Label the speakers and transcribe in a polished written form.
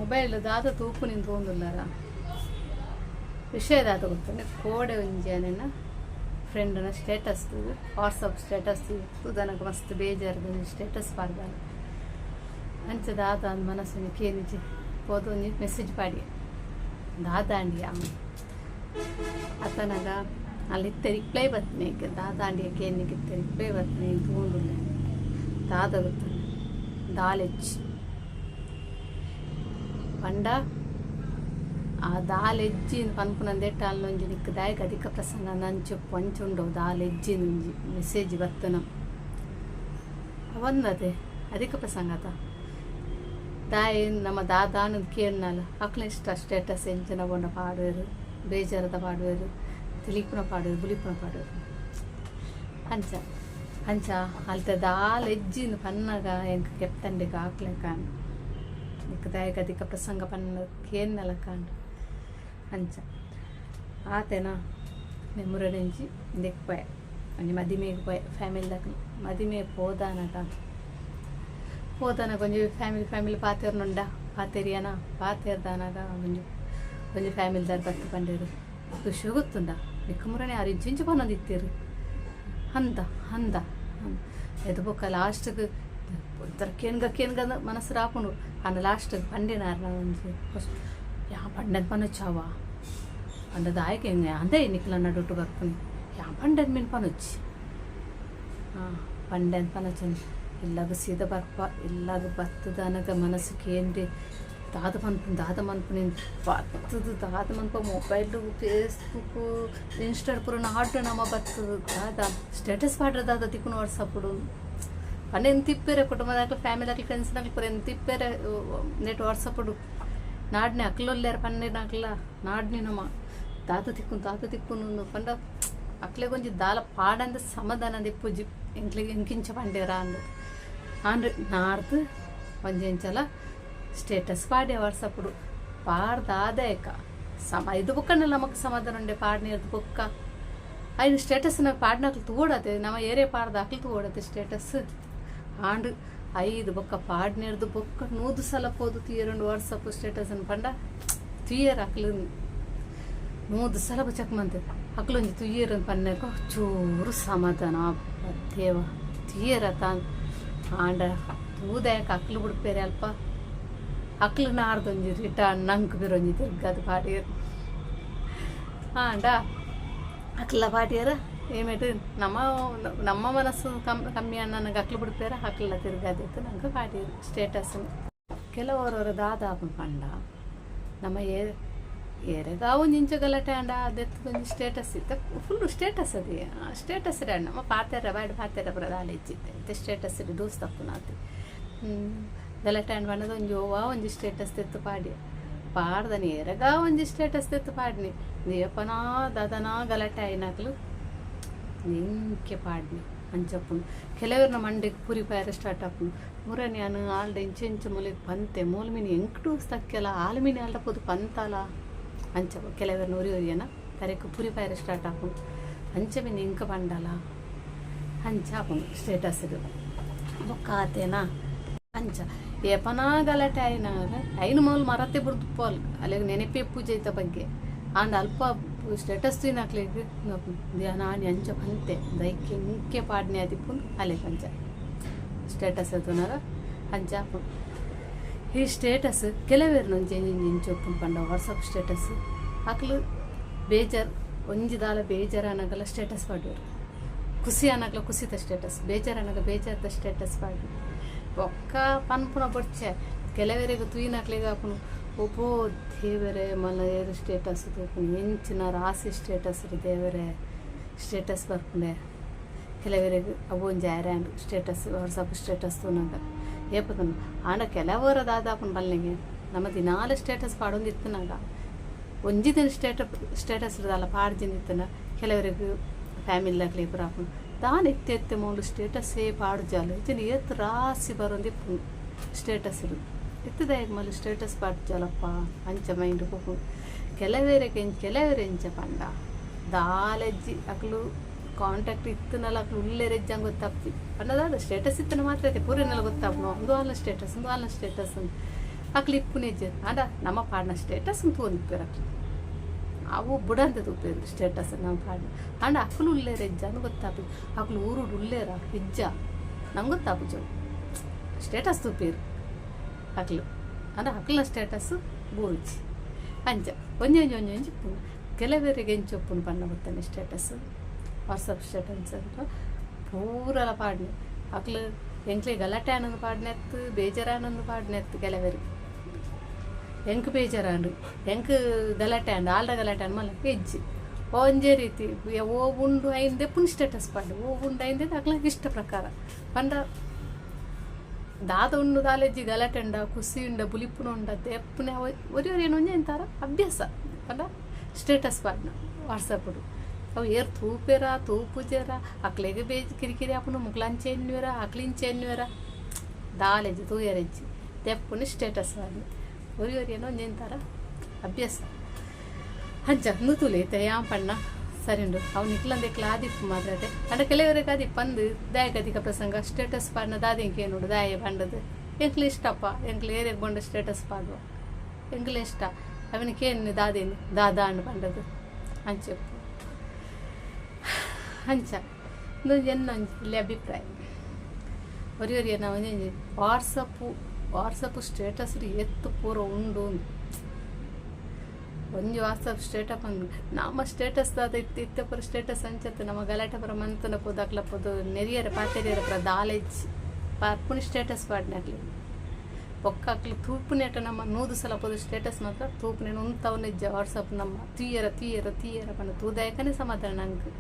Speaker 1: Mobile ದಾದ ತೂಪುನಿಂದ್ ತೂವೊಂದುಲ್ಲೆರ. ವಿಷಯ ದಾದ ಗೊತ್ತುಂಡ ಕೋಡೆ ಒಂಜಿ ಆನೆನ ಫ್ರೆಂಡ್ ನ ಸ್ಟೇಟಸ್ ತೂದು ವಾಟ್ಸಪ್ ಸ್ಟೇಟಸ್ ತೂದು ಮಸ್ತ್ ಬೇಜಾರ್ ಒಂಜಿ ಸ್ಟೇಟಸ್ ಪಾಡ್ದಾಲ್. ಅಂಚ ದಾದ ಅಂದ್ ಮನಸ್ ಒಂಜಿ ಕೇನಿಜಿ ಪೋದು ಒಂಜಿ ಮೆಸೇಜ್ ಪಾಡಿಯೆ ದಾದಾಂಡಿಯಾ ಅತನಗ ಅಲ್ ಇತ್ತೆ ರಿಪ್ಲೈ ಬತ್ತಿನಿ ಐಕ್ ದಾದಾಂಡಿಯಾ ಕೇನ್ನಿಗ್ ಇತ್ತೆ ರಿಪ್ಲೈ ಬತ್ತಿನಿ ತೂವೊಂದುಲ್ಲೆ ದಾದ ಗೊತ್ತುಂಡ ದಾಲೆಜ್ಜಿ ಪಂಡ ಆ ದಾಲೆಜ್ಜಿ ಇಂದ್ ಪನ್ಪುನಂದೆಟ್ ಅಲ್ನೊಂಜಿ ನಿಕ್ಕ್ ದಾಯೆಗ್ ಅಧಿಕ ಪ್ರಸಂಗ ಅಂದ್ ಅಂಚ ಉಪ್ಪು ಅಂಚ ಉಂಡು ಅವು ದಾಲೆಜ್ಜಿ ಇಂದ್ ಒಂಜಿ ಮೆಸೇಜ್ ಬತ್ತುನ ಅವಂದತೆ ಅಧಿಕ ಪ್ರಸಂಗ ಅತ ದಾಯೆ ನಮ ದಾದಾಂದ್ ಕೇನ್ನಲ ಅಕ್ಲ್ನ ಇಷ್ಟ ಸ್ಟೇಟಸ್ ಎಂಚಿನ ಬೋಂಡ ಪಾಡುವೆರ್ ಬೇಜಾರದ ಪಾಡುವೆರ್ ತೆಲಿಪುನ ಪಾಡುವೆರ್ ಬುಲಿಪುನ ಪಾಡುವೆರ್ ಅಂಚ ಅಂಚ ಅಲ್ತ ದಾಲ ಇಜ್ಜಿ ಇಂದ್ ಪನ್ನಗ ಎಂಕ್ ಕೆತ್ತಂಡೆಗ್ ಆಕ್ಲೆಕ ಆಂಡ್ ನಿಕ್ಕ್ ದಾಯೆಗ್ ಅಧಿಕ ಪ್ರಸಂಗ ಪಂದ್ ಕೇನ್ನಲಕ ಆಂಡ್ ಅಂಚ ಆತೆನ ನೆಮ್ಮುರನೆಂಜಿ ಇಂದೆಕ್ ಪೋಯೆ ಒಂಜಿ ಮದಿಮೆಗ್ ಪೋಯೆ ಫ್ಯಾಮಿಲಿದಕ್ಲ್ ಮದಿಮೆ ಪೋದಾನಗ ಪೋದಾನಗ ಒಂಜಿ ಫ್ಯಾಮಿಲಿ ಫ್ಯಾಮಿಲಿ ಪಾತೆರ್ನುಂಡ ಪಾತೆರಿಯನ ಪಾತೆರ್ದಾನಗ ಒಂಜಿ ಒಂಜಿ ಫ್ಯಾಮಿಲಿದಾರ್ ಬತ್ತ್ ಪಂಡೆರ್ ಖುಷಿ ಗೊತ್ತುಂಡ ನಿಕ್ಕ್ ಮುರನೆ ಆರ್ ಇಂಚಿಂಚ ಪನೊಂದಿತ್ತೆರ್ ಅಂದ ಅಂದ ಐತ ಬೊಕ್ಕ ಲಾಸ್ಟ್ಗ್ ಒಂಥರ ಕೇನ್ಗ ಕೇನ್ಗಂದ್ ಮನಸ್ಸ್ ರಾಪುಂಡು ಆಂಡ ಲಾಸ್ಟ್ಗ್ ಪಂಡಿನಾರ್ನ ಒಂಜಿ ಯಾನ್ ಪಂಡನ್ ಪನೊಚ್ಚಾವ ಪಂಡ ದಾಯೆ ಅಂದೇ ನಿಕ್ಲೆನ ನಡುಟು ಬರ್ಪುನಿ ಯಾನ್ ಪಂಡನ್ ಮಿನ್ ಪನೊಚ್ಚಿ ಪಂಡನ್ ಪನೊಚ್ಚಿ ಇಲ್ಲಗ್ ಸೀದ ಬರ್ಪ ಇಲ್ಲಗ್ ಬತ್ತುದಾನಗ ಮನಸ್ಸ್ ಕೇಂಡೆ ದಾದ ಪನ್ಪುನಿ ದಾದ ಮನ್ಪುನಿ ಬತ್ತುದು ದಾದ ಮನ್ಪ ಮೊಬೈಲ್ ಫೇಸ್ಬುಕ್ ಇನ್ಸ್ಟಾಡ್ ಪೂರ ನಾಡ್ಂಡ ನಮ ಬತ್ತುದು ದಾದ ಸ್ಟೇಟಸ್ ಪಾಡ್ರೆ ದಾದ ತಿಕ್ಕುನು ವಾಟ್ಸಪ್ ಡು ಪಂಡ ಎಂತ ಇಪ್ಪೆರೆ ಕುಟುಂಬದಕ್ಲು ಫ್ಯಾಮಿಲಿ ಫ್ರೆಂಡ್ಸ್ ನಕ್ಲು ಪೂರ ಎಂತ ಇಪ್ಪೆರೆ ನೆಟ್ ವಾಟ್ಸಪ್ ಡು ನಾಡ್ನೆ ಅಕ್ಲು ಉಲ್ಲೆರ್ ಪನ್ನಿನಕ್ಲ ನಾಡ್ನೆ ನಮ ದಾದ ತಿಕ್ಕುನು ದಾದ ತಿಕ್ಕುನು ಪಂಡ ಅಕ್ಲೆಗ್ ಒಂಜಿ ದಾಲ ಪಾಡಂದೆ ಸಮಾಧಾನ ಇಪ್ಪುಜಿ ಎಂಕ್ಲೆಗ್ ಎಂಕಿಂಚ ಪಂಡೆರಾ ಅಂದ್ ಆಂಡ್ ನಾಡ್ದ್ ಒಂಜಿ ಎಂಚಲ ಸ್ಟೇಟಸ್ ಪಾಡ್ಯ ವಾಟ್ಸಪ್ ಡು ಪಾಡ್ದ್ ಆದಾಯಕ ಸಮ ಐದು ಬೊಕ್ಕಂಡಲ ನಮಕ್ ಸಮಾಧಾನ ಉಂಡೆ ಪಾಡ್ನೆರ್ದ್ ಬೊಕ್ಕ ಐನ್ ಸ್ಟೇಟಸ್ ನ್ ಪಾಡ್ನಕ್ಲು ತೂವೊಡತೆ ನಮ ಏರೇ ಪಾಡ್ದ ಅಕ್ಲು ತೂವೊಡತೆ ಸ್ಟೇಟಸ್ ಆಂಡ್ ಐದು ಬೊಕ್ಕ ಪಾಡ್ನೆರ್ದ್ ಬೊಕ್ಕ ನೂದು ಸಲ ಪೋದು ತೂಯೆರುಂಡು ವಾಟ್ಸಪ್ ಸ್ಟೇಟಸ್ ನ್ ಪಂಡ ತೂಯೆರ್ ಅಕ್ಲು ನೂದು ಸಲ ಚೆಕ್ ಮಂತೆರ್ ಅಕ್ಲು ಒಂಜಿ ತೂಯೆರ್ ಪನ್ನೆಕ ಚೂರು ಸಮಾಧಾನ ಅಬ್ಬಾ ದೇವ ತೂಯೆರತ ಆಂಡ ತೂದಾಯಕ ಅಕ್ಲು ಬುಡ್ಪೆರ್ ಅಲ್ಪ ಅಕ್ಲು ನಾಡ್ದೊಂಜಿ ರಿಟರ್ನ್ ನಂಕ್ ಪಿರ ಒಂಜಿ ತಿರ್ಗಾದ್ ಪಾಡ್ಯೆರ್ ಆಂಡ ಅಕ್ಲ ಪಾಡ್ಯೆರ್ ಏಮೆಟ್ ನಮ ನಮ್ಮ ಮನಸ್ಸು ಕಮ್ಮಿ ಆಂಡ ಅಕ್ಲು ಬುಡ್ಪೆರ್ ಅಕ್ಲ ತಿರ್ಗಾದ್ ಇತ್ತ್ ನಂಕ್ ಪಾಡ್ಯೆರ್ ಸ್ಟೇಟಸ್ ಕೆಲವೊರೊರ ದಾದ ಆಪುಂಡು ಪಂಡ ನಮ ಏರೆಗಾ ಒಂಜಿ ಇಂಚ ಗಲಾಟೆ ಆಂಡ ದೆತ್ತ್ ಒಂಜಿ ಸ್ಟೇಟಸ್ ಇತ್ತೆ ಫುಲ್ಲ್ ಸ್ಟೇಟಸ್ ಅದೇ ಸ್ಟೇಟಸ್ ಆಂಡ ನಮ ಪಾತೆರ ಬಾಯ್ಡ್ ಪಾತೆರ ಪೂರ ದಾಲ ಇಜ್ಜಿ ಇತ್ತೆ ಇತ್ತೆ ಸ್ಟೇಟಸ್ ದೂಸ್ ತಪ್ಪುನಾತೆ ಗಲಾಟೆ ಆಂಡ ಪಂಡದ ಒಂಜಿ ಒವಾ ಒಂಜಿ ಸ್ಟೇಟಸ್ ದೆತ್ತ್ ಪಾಡ್ಯೆ ಪಾಡ್ದನಿ ಏರೆಗಾ ಒಂಜಿ ಸ್ಟೇಟಸ್ ದೆತ್ತ್ ಪಾಡ್ನಿ ಏಪನಾ ದಾದನಾ ಗಲಾಟೆ ಆಯಿನಕ್ಲು ಎಂಕೆ ಪಾಡ್ನಿ ಅಂಚ ಉಪ್ಪುಂಡು ಕೆಲವೆರ್ನ ಮಂಡೆಗ್ ಪುರಿ ಪೋಯೆರೆ ಸ್ಟಾರ್ಟ್ ಆಪುಂಡು ಮುರನಿ ಯಾನ್ ಆಲ್ಡ ಇಂಚ ಇಂಚ ಮೊಲೆಗ್ ಪಂತೆ ಮೋಲು ಮಿನಿ ಎಂಕ್ ಡೂಸ್ ತಕ್ಕೆಲ ಆಲ್ ಮಿನಿ ಆಲ್ಡ ಪೋದು ಪಂತಲ ಅಂಚ ಕೆಲವೆರ್ನ ಒರಿ ಒರಿಯನ ತರೆಕ್ ಪುರಿ ಪೋಯೆರೆ ಸ್ಟಾರ್ಟ್ ಆಪುಂಡು ಅಂಚ ಮಿನಿ ಎಂಕ್ ಪಂಡಲ ಅಂಚ ಆಪುಂಡು ಸ್ಟೇಟಸ್ ಡ್ ಬೊಕ್ಕ ಆತೇನಾ ಅಂಚ ಏಪನಾ ಗಲಾಟೆ ಆಯಿನಾಗ ಐನ್ ಮೋಲು ಮರತೆ ಬುಡ್ದು ಪೋಲ್ ಅಲೆಗ್ ನೆನಪೇ ಇಪ್ಪುಜಿ ಐತ ಬಗ್ಗೆ ಆಂಡ ಅಲ್ಪ ಸ್ಟೇಟಸ್ ತೂಯಿನಕ್ಲೆಗ್ ಯಾನ್ ಆನಿ ಅಂಚ ಪಂತೆ ದೈಕ್ ಎಂಕೆ ಪಾಡ್ನೆ ಆದಿಪ್ಪುಂಡು ಅಲೆಗ್ ಅಂಚ ಸ್ಟೇಟಸ್ ತೂನಗ ಅಂಚ ಆಪುಂಡು ಈ ಸ್ಟೇಟಸ್ ಕೆಲವೆರ್ನ ಒಂಜಿ ಒಂಜಿ ಎಂಚ ಉಪ್ಪುಂಡು ಪಂಡ ವಾಟ್ಸಪ್ ಸ್ಟೇಟಸ್ ಅಕ್ಲು ಬೇಜಾರ್ ಒಂಜಿ ದಾಲ ಬೇಜಾರ್ ಆನಗಲ ಸ್ಟೇಟಸ್ ಪಾಡುವೆರ್ ಕುಸಿ ಆನಗಲ ಕುಸಿತ ಸ್ಟೇಟಸ್ ಬೇಜಾರ್ ಆನಗ ಬೇಜಾರ್ದ ಸ್ಟೇಟಸ್ ಪಾಡುವೆರ್ ಬೊಕ್ಕ ಪನ್ಪುನ ಬೊಡ್ಚೆ ಕೆಲವೆರೆಗ್ ತೂಯಿನಕ್ಲೆಗ್ ಆಪುಂಡು ಒಬ್ಬೋ ದೇವೆರೆ ಮಲ್ಲ ಏರ್ ಸ್ಟೇಟಸ್ ತೂಪುನಿ ಎಂಚಿನ ರಾಸಿ ಸ್ಟೇಟಸ್ ದೇವೆರೆ ಸ್ಟೇಟಸ್ ಬರ್ಪುಂಡೆ ಕೆಲವೆರೆಗ್ ಅವು ಒಂಜಿ ಆರೆ ಆಂಡ್ ಸ್ಟೇಟಸ್ ವಾಟ್ಸಪ್ ಸ್ಟೇಟಸ್ ತೂನಗ ಏಪ ತೂನ ಆಂಡ ಕೆಲವರ ದಾದ ಆಪುಂಡು ಪನ್ಲೆಗೆ ನಮ ದಿನಾಲ ಸ್ಟೇಟಸ್ ಪಾಡೊಂದು ಇತ್ತುನಗ ಒಂಜಿ ದಿನ ಸ್ಟೇಟಸ್ ದಾಲ ಪಾಡ್ಜಿಂದ್ ಇತ್ತುಂಡ ಕೆಲವೆರೆಗ್ ಫ್ಯಾಮಿಲಿದಕ್ಲೆಗ್ ಪೂರ ಆಪುಂಡು ದಾನೆ ಇತ್ತೆ ಇತ್ತೆ ಮೋಲು ಸ್ಟೇಟಸ್ಸೇ ಪಾಡುಜಲ್ ಇಜ್ಜಿಂಡ ಏತ್ ರಾಸಿ ಬರೊಂದು ಇಪ್ಪುಂಡು ಸ್ಟೇಟಸ್ ಡ್ ಇತ್ತೆ ದಾಯೆಗ್ ಮಲ್ಲು ಸ್ಟೇಟಸ್ ಪಾಡ್ಜಲಪ್ಪ ಅಂಚ ಮೈಂಡ್ ಪೋಪುಂಡು ಕೆಲವೆರೆಗ್ ಕೆಲವೆರ್ ಎಂಚ ಪಂಡ ದಾಲ ಇಜ್ಜಿ ಅಕುಲು ಕಾಂಟ್ಯಾಕ್ಟ್ ಇತ್ತುಂಡಲ ಅಕುಲು ಉಲ್ಲೆರ್ ಇಜ್ಜಂದ್ ಗೊತ್ತಾಪುಜಿ ಪಂಡ ದಾದ ಸ್ಟೇಟಸ್ ಇತ್ತ್ಂಡ ಮಾತ್ರ ಇತ್ತೆ ಪೂರೆರ್ನಲ ಗೊತ್ತಾಪುಂಡು ಉಂದು ಆಲ್ನ ಸ್ಟೇಟಸ್ ಉಂದು ಆಲ್ನ ಸ್ಟೇಟಸ್ ಅಂದ್. ಅಕ್ಲು ಇಪ್ಪುನೆಜ್ಜೆರ್ ಆಂಡ ನಮ್ಮ ಪಾಡ್ನ ಸ್ಟೇಟಸ್ ತೂವೊಂದಿಪ್ಪೆರ್ ಅಕ್ಲು. ಅವು ಬುಡಂದೆ ತೂಪೆರ್ ಸ್ಟೇಟಸ್ ನಮ್ಮ ಪಾಡ್ನ. ಆಂಡ ಅಕುಲು ಉಲ್ಲೆರ್ ಇಜ್ಜ ಅಂದ್ ಗೊತ್ತಾಪುಜಿ. ಅಕುಲು ಊರುಡು ಉಲ್ಲೆರಾ ಇಜ್ಜ ನಂಗೆ ಗೊತ್ತಾಪುಜಿ. ಅವು ಸ್ಟೇಟಸ್ ತೂಪೆರ್ ಅಕ್ಲು. ಆಂಡ ಅಕ್ಲ್ನ ಸ್ಟೇಟಸ್ ಬೂರುಜಿ. ಅಂಚ ಒಂಜೊಂಜಿ ಒಂಜೊಂಜಿ ಇಪ್ಪುಂಡು. ಕೆಲವೆರೆಗ್ ಎಂಚ ಉಪ್ಪುಂಡು ಪಂಡ ಗೊತ್ತನೆ status WhatsApp status ಅಂತ ಪೂರಲ ಪಾಡ್ನೆ ಅಕ್ಲು ಎಂಕ್ಲೆ ಗಲಾಟೆ ಆನಂದ್ ಪಾಡ್ನೆತ್ತು ಬೇಜಾರಾನಂದ್ ಪಾಡ್ನೆತ್ತು. ಕೆಲವೆರ್ ಎಂಕ್ ಬೇಜಾರಾಂಡ್, ಎಂಕ್ ಗಲಾಟೆ ಆಂಡ್, ಆಲ್ಡ ಗಲಾಟೆ ಆಂಡ್ ಮಲ್ಲ ಇಜ್ಜಿ. ಒಂಜೇ ರೀತಿ ಓ ಉಂಡು ಐಂದೆ ಪುನ್ ಸ್ಟೇಟಸ್ ಪಾಡ್ಡೆ, ಓ ಉಂಡು ಐಂದೆ ಅಕ್ಲ ಇಷ್ಟ ಪ್ರಕಾರ ಪಂಡ ದಾದ ಉಂಡು ದಾಲೆಜ್ಜಿ, ಗಲಾಟೆ ಉಂಡ, ಖುಷಿ ಉಂಡ, ಬುಲಿಪುನ ಉಂಡ, ದೆಪ್ಪುನೆ ಒರಿ ಒರಿ ಒಂಜಿ ಎಂತಾರ ಅಭ್ಯಾಸ ಪಂಡ ಸ್ಟೇಟಸ್ ಪಾಡ್ನ ವಾಟ್ಸಪ್ಪುಡು. ಅವು ಏರ್ ತೂಪೆರ ತೂಪುಜೆರ, ಅಕ್ಲೆಗ್ ಬೇಜ್ ಕಿರಿಕಿರಿ ಆಪುಂಡು. ಮುಕ್ಲಂಚೆ ಎನ್ನುವೆರ, ಅಕ್ಲಿಂಚೆ ಎನ್ನುವೆರ, ದಾಲೆಜ್ಜಿ ತೂಯರೆಜ್ಜಿ, ದೆಪ್ಪುನಿ ಸ್ಟೇಟಸ್ ಪಾಡ್ನೆ. ಒರಿ ಒರಿ ಏನೋ ಒಂಜೆಂತಾರ ಅಭ್ಯಾಸ ಅಂಚ. ತೂಲೆ ಇತ್ತೆ ಯಾನ್ ಪಣ್ಣ ಸರಿ ಉಂಡು. ಅವು ನಿಕ್ಲಂದೆಕ್ಲ ಆದಿಪ್ಪು ಮಾತ್ರತೆ. ಅಂಡ ಕೆಲವರಿಗೆ ಆದಿಪ್ಪು ಅಂದ್ ದಾಯ ಅಧಿಕ ಪ್ರಸಂಗ ಸ್ಟೇಟಸ್ ಪಾಡ್ನ ದಾದ ಎಂಕ್ ಏನೋಡು ದಾಯೆ ಪಂಡದು. ಎಂಕ್ಲ ಇಷ್ಟಪ್ಪ, ಎಂಕ್ಲ ಏರೆಗ್ ಬೋಂಡ ಸ್ಟೇಟಸ್ ಪಾಡುವ, ಎಂಕ್ಲ ಇಷ್ಟ. ಅವೆನ್ ಕೇನ್ ದಾದೇನು ದಾದ ಅಂಡ್ ಪಂಡದು ಅಂಚ ಇಪ್ಪು. ಅಂಚ ಉಂದು ಎನ್ನ ಒಂಜಿ ಇಲ್ಲಿ ಅಭಿಪ್ರಾಯ. ಒರಿ ಒರಿ ಎನ್ನ ಒಂಜಿ WhatsApp WhatsApp status ಎತ್ತು ಪೂರ ಉಂಡು. ಒಂಜಿ ವಾಟ್ಸಪ್ ಸ್ಟೇಟಸ್ ಪಂದ್ ನಮ್ಮ ಸ್ಟೇಟಸ್ ದಾದ ಇತ್ತು ಇತ್ತೆ ಪೂರ ಸ್ಟೇಟಸ್ ಅಂಚತ್. ನಮ್ಮ ಗಲಾಟೆ ಪೂರ ಮಂತುನ ಪೋದು ಅಕ್ಲ ಪೋದು ನೆರಿಯರೆ ಪಾತೆರಿಯರೆ ಪೂರ ದಾಲೆಜ್ಜಿ, ಪರ್ಪುನಿ ಸ್ಟೇಟಸ್ ಪಾಡ್ನೆ ಅಕ್ಲೆ. ಬೊಕ್ಕ ಅಕ್ಲು ತೂಪುನೇಟ ನಮ್ಮ 100 ಸಲ ಪೋದು ಸ್ಟೇಟಸ್ ಮಾತ್ರ ತೂಪುನೆ ಉಂತವುನಿಜ್ಜ. ವಾಟ್ಸಪ್ ನಮ್ಮ ತೂಯರ ತೂಯರ ತೂಯರ ಪಂಡ ತೂದಾಯಕನೇ ಸಮಾಧಾನ ನಂಗೆ.